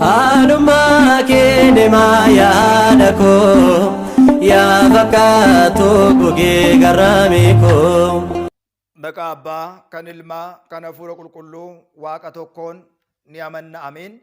Haalummaa kee deemaa yaada koo yaa fakkaatu gogee garraamii koo. Maqaa Abbaa, kan Ilmaa, kan Hafuura Qulqulluu, Waaqa tokkoon ni amanna. Ameen.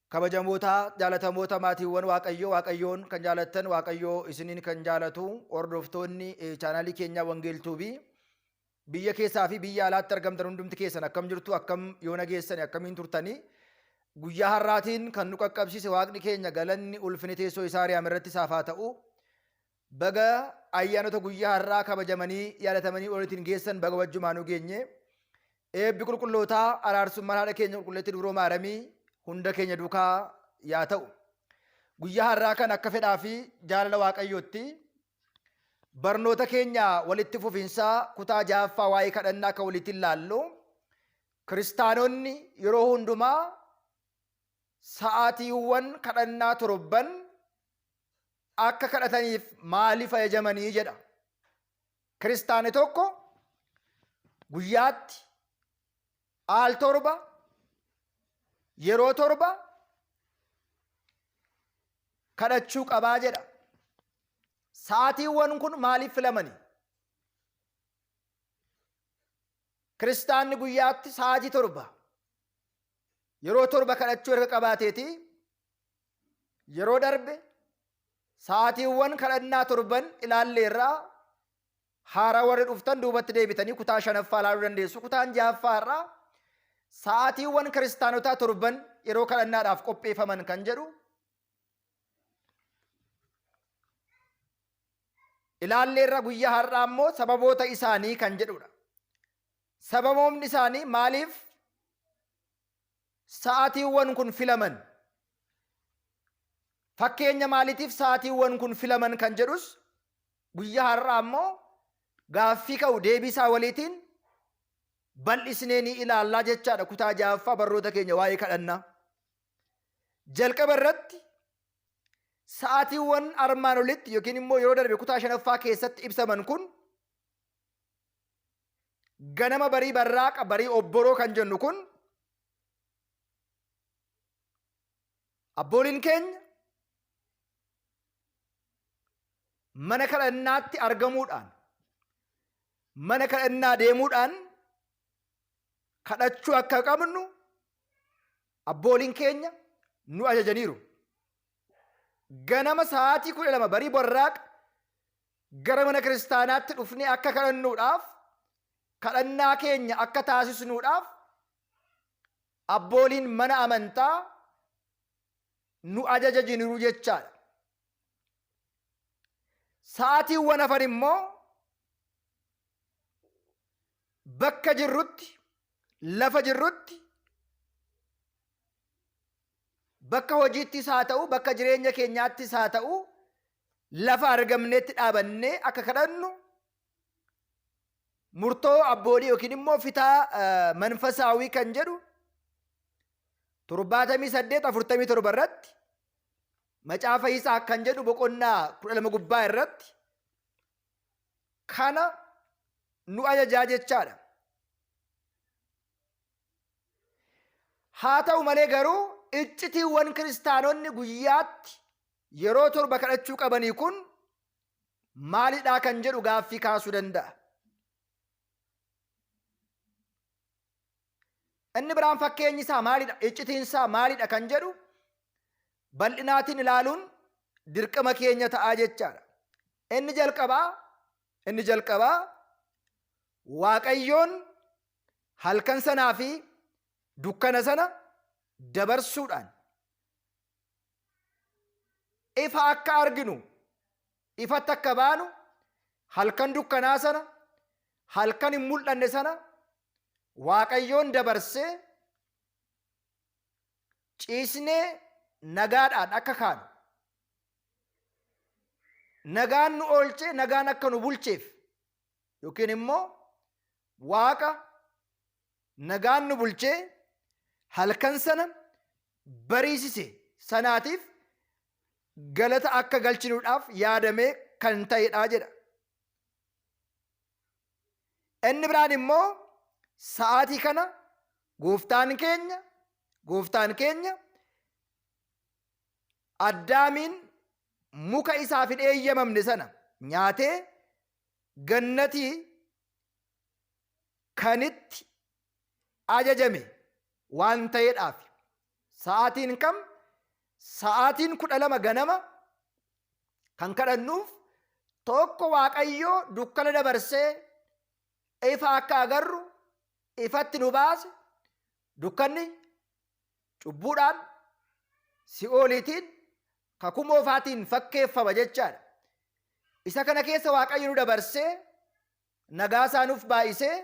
Kabajamoota, jaalatamoota maatiiwwan Waaqayyoo, Waaqayyoon kan jaalattan, Waaqayyoo isiniin kan jaalatu, hordoftoonni chaanaalii keenyaa Wangeel Tuubii, biyya keessaa fi biyya alaatti argamtan hundumti keessan akkam jirtu, akkam yoona geessani, akkamiin turtanii? Guyyaa har'aatiin kan nu qaqqabsiise Waaqni keenya galanni ulfini teessoo isaa Ariyaam irratti isaaf haa ta'u. Baga ayyaanota guyyaa har'aa kabajamanii yaadatamanii oolitiin geessan, baga wajjumaanuu geenye. Eebbi qulqullootaa, araarsummaan haadha keenya Qulqulleettii Dubroo Maaramii hunda keenya duukaa yaa ta'u. Guyyaa har'aa kan akka fedhaa fi jaalala Waaqayyootti barnoota keenya walitti fufiinsaa kutaa ja'affaa waa'ee kadhannaa akka walitti ilaallu, kiristaanonni yeroo hundumaa sa'aatiiwwan kadhannaa torban akka kadhataniif maaliif ajajamanii jedha. Kiristaanni tokko guyyaatti al torba, yeroo torba kadhachuu qabaa jedha. Sa'aatiiwwan kun maaliif filamani? Kiristaanni guyyaatti sa'aatii torba, yeroo torba kadhachuu erga qabaateeti, yeroo darbe sa'aatiiwwan kadhannaa torban ilaalleerraa, haaraa warri dhuftan duubatti deebitanii kutaa shanaffaa ilaaluu dandeessu. Kutaan ja'affaa irraa sa'aatiiwwan kiristaanotaa torban yeroo kadhannaadhaaf qopheeffaman kan jedhu ilaalleerra. Guyyaa har'aa immoo sababoota isaanii kan jedhudha. Sababoonni isaanii maaliif sa'aatiiwwan kun filaman? Fakkeenya maaliitiif sa'aatiiwwan kun filaman kan jedhus guyyaa har'aa immoo gaaffii ka'u deebii isaa waliitiin bal'isnee ni ilaallaa jechaadha, kutaa ja'affaa barnoota keenya waa'ee kadhannaa. Jalqaba irratti sa'aatiiwwan armaan olitti yookiin immoo yeroo darbe kutaa shanaffaa keessatti ibsaman kun, ganama barii barraaqa, barii obboroo kan jennu kun, abbooliin keenya mana kadhannaatti argamuudhaan, mana kadhannaa deemuudhaan kadhachuu akka qabnu abbooliin keenya nu ajajaniiru. Ganama sa'aatii 12 barii barraaqa gara mana kiristaanaatti dhufnee akka kadhannuudhaaf, kadhannaa keenya akka taasisnuudhaaf abbooliin mana amantaa nu ajajaniiru jechaadha. Sa'aatiiwwan hafan immoo bakka jirrutti, lafa jirrutti, bakka hojiittis haa ta'u, bakka jireenya keenyaattis haa ta'u, lafa argamneetti dhaabannee akka kadhannu murtoo abboolii yookiin immoo fitaa manfasaawii kan jedhu 78 47 irratti, macaafa Yisaaq kan jedhu boqonnaa 12 gubbaa irratti kana nu ajajaa jechaadha. Haa ta'u malee garuu iccitiiwwan kiristaanonni guyyaatti yeroo torba kadhachuu qabanii kun maalidhaa kan jedhu gaaffii kaasuu danda'a. Inni biraan fakkeenyi isaa maalidha? Iccitiin isaa maalidha kan jedhu bal'inaatiin ilaaluun dirqama keenya ta'aa jechaadha. Inni jalqabaa Waaqayyoon halkan sanaa fi dukkana sana dabarsuudhaan ifa akka arginu, ifatti akka baanu, halkan dukkanaa sana, halkan hin mul'anne sana Waaqayyoon dabarsee ciisnee nagaadhaan akka kaanu, nagaan nu oolchee nagaan akka nu bulcheef, yookiin immoo Waaqa nagaan nu bulchee halkan sana bariisise sanaatiif galata akka galchinuudhaaf yaadamee kan ta'edha jedha. Inni biraan immoo sa'aatii kana gooftaan keenya Addaamiin muka isaaf hin eeyyamamne sana nyaatee gannatii kanitti ajajame waan ta'eedhaaf. Sa'aatiin kam? Sa'aatiin 12 ganama kan kadhannuuf tokko Waaqayyoo dukkana dabarsee ifa akka agarru ifatti nu baase. Dukkanni cubbuudhaan, si'ooliitiin, kakuu moofaatiin fakkeeffama jechaadha. Isa kana keessa Waaqayyo nu dabarsee nagaa isaa nuuf baay'isee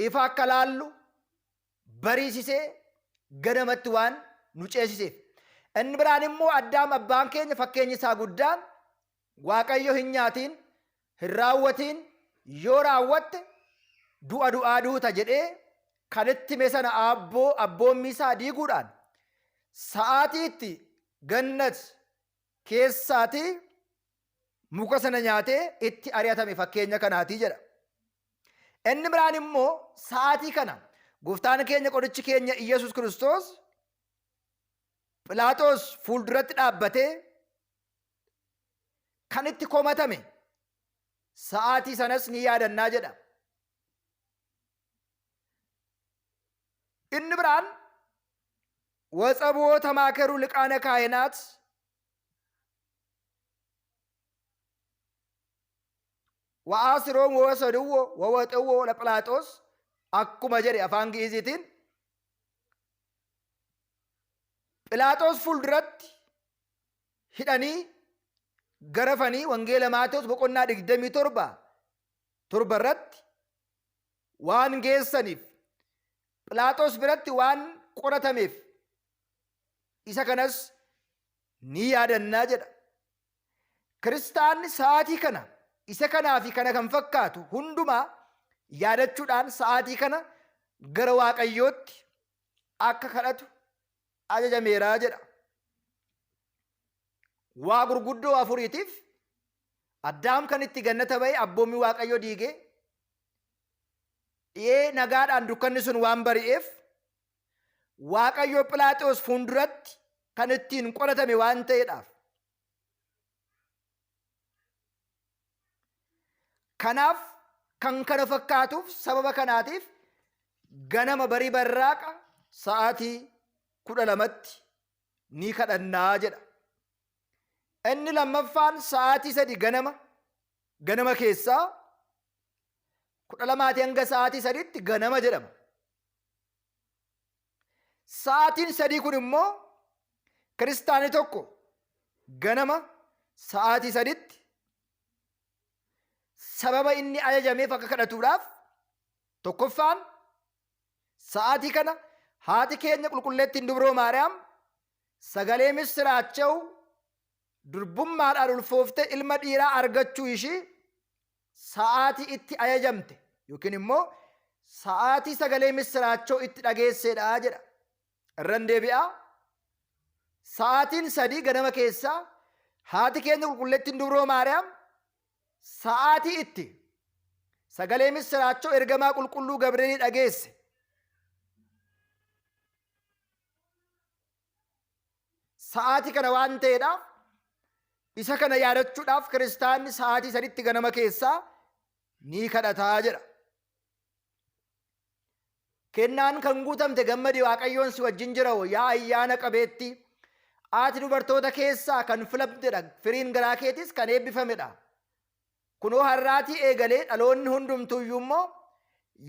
ifa akka laallu bariisisee ganamatti waan nu ceesiseef. Inni biraan immoo Addaam abbaan keenya fakkeenyi isaa guddaan Waaqayyo hin nyaatiin, hin raawwatiin, yoo raawwatte du'a du'aa duuta jedhee kan itti hime sana aabboo abboommii isaa diiguudhaan sa'aatii itti gannat keessaatii muka sana nyaatee itti ari'atame fakkeenya kanaatii jedha. Inni biraan immoo sa'aatii kana gooftaan keenya qorichi keenya Iyyasuus Kiristoos Philaaxoos fuulduratti dhaabbatee kan itti komatame sa'aatii sanas ni yaadannaa jedha. Inni biraan watsaboo tamaakeruu liqaana kaayinaat wa'aasiroom wosoduwwo wowoxewwo ለጵላጦስ akkuma jedhe afaan Gi'iziitiin Philaaxoos fuulduratti hidhanii garafanii Wangeela Maatewos boqonnaa 27 torba irratti waan geessaniif, Philaaxoos biratti waan qoratameef isa kanas ni yaadannaa jedha. Kiristaanni sa'aatii kana isa kanaa fi kana kan fakkaatu hundumaa yaadachuudhaan sa'aatii kana gara Waaqayyootti akka kadhatu ajajameera jedha. Waa gurguddoo afuriitiif Addaam kan itti gannata ba'e abboommii Waaqayyoo diigee dhiyee nagaadhaan dukkanni sun waan bari'eef, Waaqayyo Philaaxoos fuulduratti kan ittiin qoratame waan ta'eedhaaf. Kanaaf kan kana fakkaatuuf sababa kanaatiif ganama barii barraaqa sa'aatii 12tti ni kadhannaa jedha. Inni lammaffaan sa'aatii 3 ganama ganama keessaa 12 hanga sa'aatii 3tti ganama jedhama. Sa'aatiin 3 kun immoo kiristaanni tokko ganama sa'aatii 3tti sababa inni ajajameef akka kadhatuudhaaf, tokkoffaan sa'aatii kana haati keenya qulqulleettiin Dubroo Maariyaam sagalee missiraacha'u durbummaadhaan ulfooftee ilma dhiiraa argachuu ishii sa'aatii itti ajajamte yookiin immoo sa'aatii sagalee missiraachoo itti dhageesseedha jedha. Irran deebi'aa. Sa'aatiin 3 ganama keessaa haati keenya qulqulleettiin Dubroo Maariyaam sa'aatii itti sagalee missiraachoo ergamaa qulqulluu Gabreelii dhageesse. Sa'aatii kana waan ta'eedhaaf isa kana yaadachuudhaaf kiristaanni sa'aatii 3tti ganama keessaa ni kadhataa jedha. Kennaan kan guutamte gammadi, Waaqayyoon si wajjin jira yaa ayyaana qabeetti. Ati dubartoota keessaa kan filamtedha, firiin garaa keetis kan eebbifamedha. Kunoo har'aatii eegalee dhaloonni hundumtuuyyuu immoo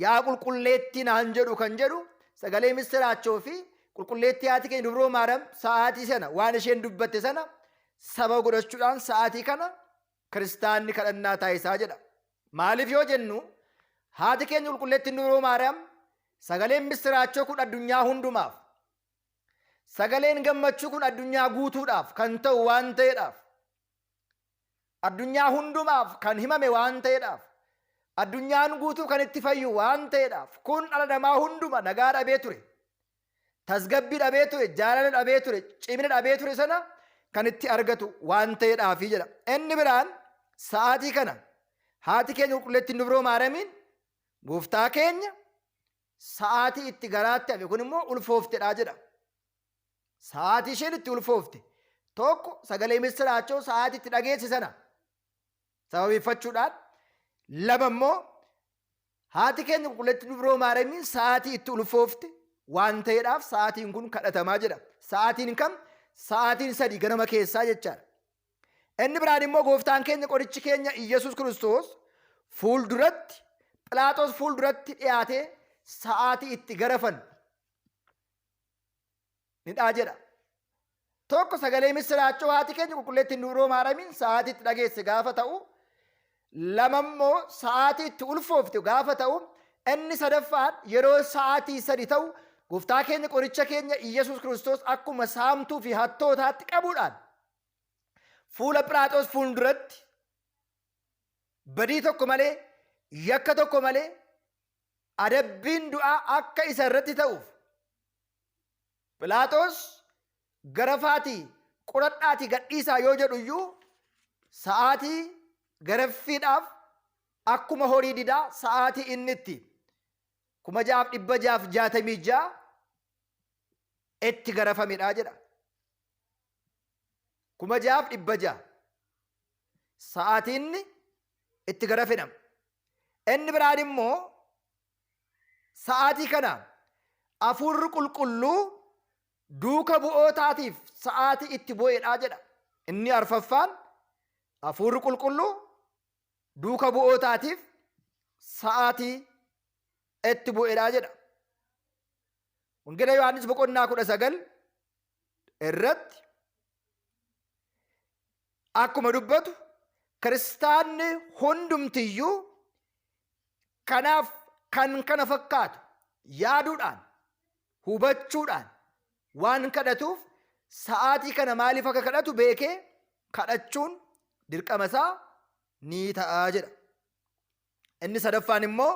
yaa qulqulleettii naan jedhu kan jedhu sagalee missiraachoo fi qulqulleettii haati keenya Dubroo Maariyaam sa'aatii sana waan isheen dubbatte sana saba godhachuudhaan sa'aatii kana kiristaanni kadhannaa taasisaa jedha. Maaliif yoo jennu, haati keenya qulqulleettiin Dubroo Maariyaam sagaleen missiraachoo kun addunyaa hundumaaf, sagaleen gammachuu kun addunyaa guutuudhaaf kan ta'u waan ta'eedhaaf, addunyaa hundumaaf kan himame waan ta'eedhaaf, addunyaan guutuu kan itti fayyu waan ta'eedhaaf, kun dhala namaa hunduma nagaa dhabee ture, tasgabbii dhabee ture, jaalala dhabee ture, cimina dhabee ture sana kan itti argatu waan ta'eedhaafi jedha. Inni biraan sa'aatii kana haati keenya qulqulleettiin Dubroo Maaramiin gooftaa keenya sa'aatii itti garaatti hafe kun immoo ulfooftedha jedha. Sa'aatii isheen itti ulfoofte tokko sagalee missiraachoo sa'aatii itti dhageesse sana sababeeffachuudhaan, lama immoo haati keenya Qulqulleettii Dubroo Maariyaamiin sa'aatii itti ulfoofte waan ta'eedhaaf sa'aatiin kun kadhatamaa jedha. Sa'aatiin kam? Sa'aatiin 3 ganama keessaa jechaadha. Inni biraan immoo gooftaan keenya qorichi keenya Iyyasuus Kiristoos fuulduratti Philaaxoos fuulduratti dhiyaatee sa'aatii itti garafan nidhaa jedha. Tokko sagalee missiraachoo haati keenya Qulqulleettiin Dubroo Maariyaamiin sa'aatii itti dhageesse gaafa ta'u, lama immoo sa'aatii itti ulfoofte gaafa ta'u, inni sadaffaan yeroo sa'aatii 3 ta'u gooftaa keenya qoricha keenya Iyyasuus Kiristoos akkuma saamtuu fi hattootaatti qabuudhaan fuula Philaaxoos fuulduratti badii tokko malee, yakka tokko malee adabbiin du'aa akka isa irratti ta'uuf Philaaxoos garafaatii qoradhaatii gadhiisaa yoo jedhu iyyuu sa'aatii garaffiidhaaf akkuma horii didaa sa'aatii inni itti 6666 itti garafamedha jedha. 6600 sa'aatii inni itti garafedha. Inni biraan immoo sa'aatii kana hafuurri qulqulluu duuka bu'ootaatiif sa'aatii itti bu'edha jedha. Inni arfaffaan hafuurri qulqulluu duuka bu'ootaatiif sa'aatii itti bu'edha jedha. Wangeela Yohaannis boqonnaa 19 irratti akkuma dubbatu, kiristaanni hundumtiyyuu kanaaf kan kana fakkaatu yaaduudhaan, hubachuudhaan waan kadhatuuf sa'aatii kana maaliif akka kadhatu beekee kadhachuun dirqama isaa ni ta'a jedha. Inni sadaffaan immoo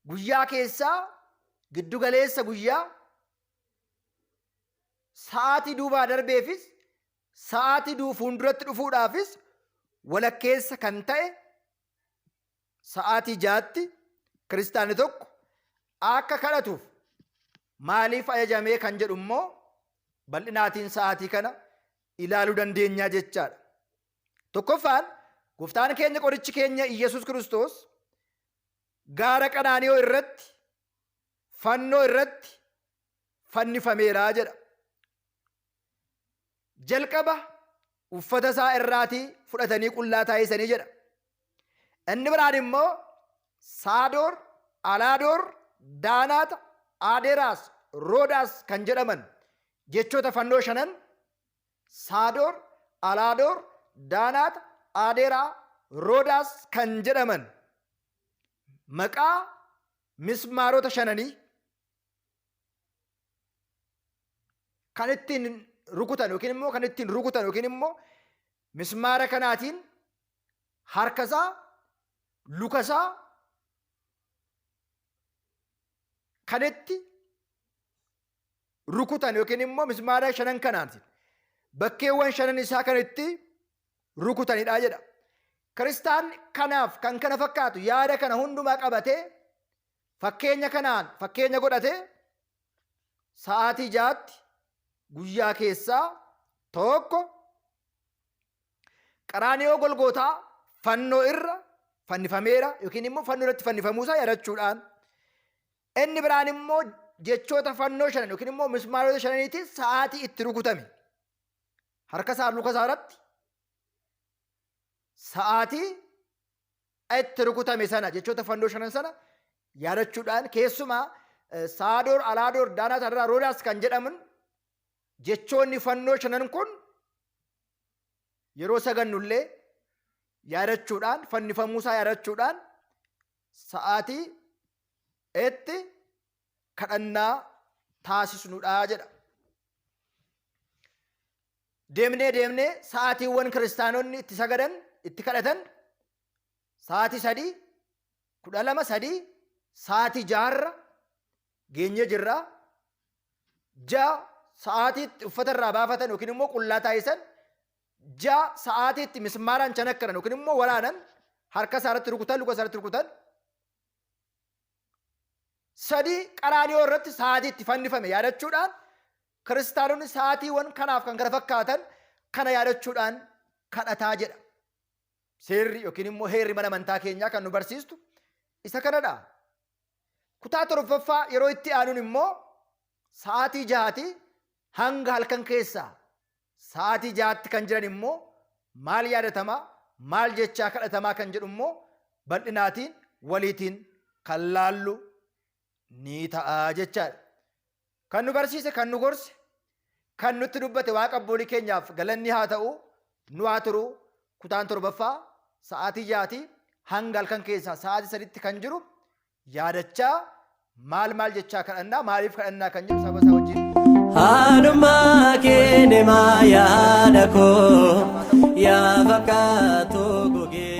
guyyaa keessaa giddu galeessa guyyaa sa'aatii duubaa darbeefis sa'aatii fuulduratti dhufuudhaafis walakkeessa kan ta'e sa'aatii 6tti kiristaanni tokko akka kadhatuuf maaliif ajajamee kan jedhu immoo bal'inaatiin sa'aatii kana ilaaluu dandeenyaa jechaadha. Tokkoffaan, gooftaan keenya qorichi keenya Iyyasuus Kiristoos gaara Qaraaniyoo irratti fannoo irratti fannifameera jedha. Jalqaba uffata isaa irraatii fudhatanii qullaa taasisanii jedha. Inni biraan immoo Saadoor, Alaadoor, Daanaata, Adeeraas, Roodaas kan jedhaman jechoota fannoo shanan Saadoor, Alaadoor, Daanaata, Adeeraa, Roodaas kan jedhaman maqaa mismaarota shananii kan ittiin rukutan yookiin immoo kan ittiin rukutan yookiin immoo mismaara kanaatiin harka isaa, luka isaa kan itti rukutan yookiin immoo mismaara shanan kanaatiin bakkeewwan shanan isaa kan itti rukutanidha jedha. Kiristaanni kanaaf kan kana fakkaatu yaada kana hundumaa qabatee fakkeenya kanaan fakkeenya godhatee sa'aatii 6tti guyyaa keessaa tokko Qaraaniyoo Golgootaa fannoo irra fannifameera yookiin immoo fannoo irratti fannifamuusaa yaadachuudhaan, inni biraan immoo jechoota fannoo shanan yookiin immoo mismaarota shananiitiin sa'aatii itti rukutame harka isaa luka isaa irratti sa'aatii itti rukutame sana jechoota fannoo shanan sana yaadachuudhaan, keessumaa Saadoor, Alaadoor, Daanaat, Adeeraa, Roodaas kan jedhaman jechoonni fannoo shanan kun yeroo sagannullee yaadachuudhaan, fannifamuusaa yaadachuudhaan sa'aatii itti kadhannaa taasisnudha jedha. Deemnee deemnee sa'aatiiwwan kiristaanonni itti sagadan, itti kadhatan sa'aatii 3, 12, 3, sa'aatii jaharra geenyee jirra. 6 sa'aatiitti uffata irraa baafatan yookiin immoo qullaa taasisan, 6 sa'aatiitti mismaaraan chanakkaran yookiin immoo waraanan, harka isaa irratti rukutan, luka isaa irratti rukutan. 3 Qaraaniyoo irratti sa'aatii itti fannifame yaadachuudhaan Kiristaanonni sa'aatiiwwan kanaaf kan kana fakkaatan kana yaadachuudhaan kadhataa jedha. Seerri yookiin immoo heerri mana amantaa keenyaa kan nu barsiistu isa kanadha. Kutaa torbaffaa yeroo itti aanuun immoo sa'aatii jahaatii hanga halkan keessaa sa'aatii jahaatti kan jiran immoo maal yaadatamaa, maal jechaa kadhatamaa kan jedhu immoo bal'inaatiin waliitiin kan laallu ni ta'a jechaadha. Kan nu barsiise, kan nu gorse, kan nutti dubbate Waaqa abboolii keenyaaf galanni haa ta'u, nu haa turu. Kutaan torbaffaa sa'aatii jahaatii hanga halkan keessaa sa'aatii saditti kan jiru yaadachaa maal maal jechaa kadhannaa, maaliif kadhannaa kan jedhu saba isaa wajjin. Haadhummaa kee deemaa yaada koo yaa fakkaatu gogee.